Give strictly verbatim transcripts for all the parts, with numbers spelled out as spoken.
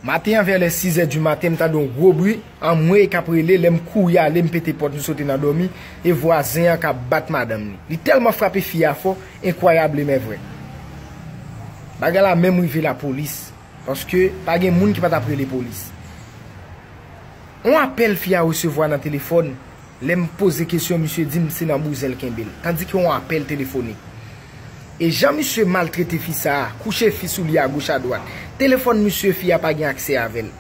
Maten an, vè lè sizè di maten, m tande yon gwo bri, anmwey k ap rele. Lè m kouri ale, m pete pòt, m sote nan dòmi, e vwazen an k ap bat madanm li. Li tèlman frape fi a fò, enkwayab, men vrè. Bagay la menm rive lapolis, paske pa gen moun ki pa t ap rele polis. Yon apèl fi a resevwa nan telefòn, lè m poze kesyon, misye di m se nan bouzen l kenbe l, tandike yon apèl telefonik. E jan misye maltrete fi sa a, kouche fi sou li agoch adwat, telefòn misye, fi a pa gen aksè avè l.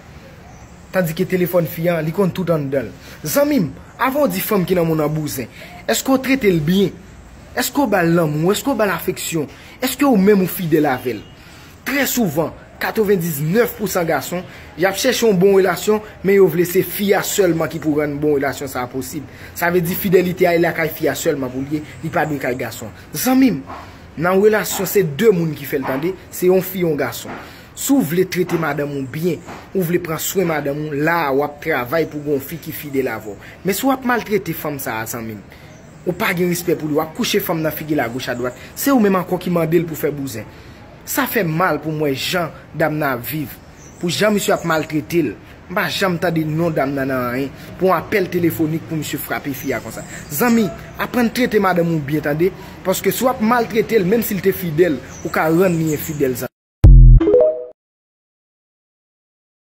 Tandike telefòn fi a, li konn tout anndan l. Zanmi m, avan w di fanm ki nan men w nan bouzen, èske w trete l byen? Èske w ba l lanmou? Èske w ba l afeksyon? Èske ou menm ou fidèl avè l? Trè souvan, katrevendiznèf pousan gason, y ap chèche yon bon relasyon, men yo vle se fi a sèlman ki pou rann bon relasyon sa a posib. Sa vle di fidelite a e lakay fi a sèlman pou l ye, li pa dwe kay gason. Zanmi m, nan relasyon se de moun ki fè l tande, se yon fi, yon gason. Si w vle trete madanm ou byen, ou vle pran swen madanm ou, la a w ap travay pou gon fi ki fidèl avè w. Men si w ap maltrete fanm sa a, zanmi m, ou pa gen respè pou li, w ap kouche fanm nan figi l agoch adwat, se ou menm ankò ki mande l pou fè bouzen. Sa fè m mal pou m wè jan dam nan ap viv, pou jan misye ap maltrete l. M pa janm tande non dam nan nan anyen, pou yon apèl telefonik pou misye frape fi a konsa. Zanmi, aprann trete madanm ou byen tande, paske si w ap maltrete l, menm si l te fidèl, ou ka rann li enfidèl, zanmi.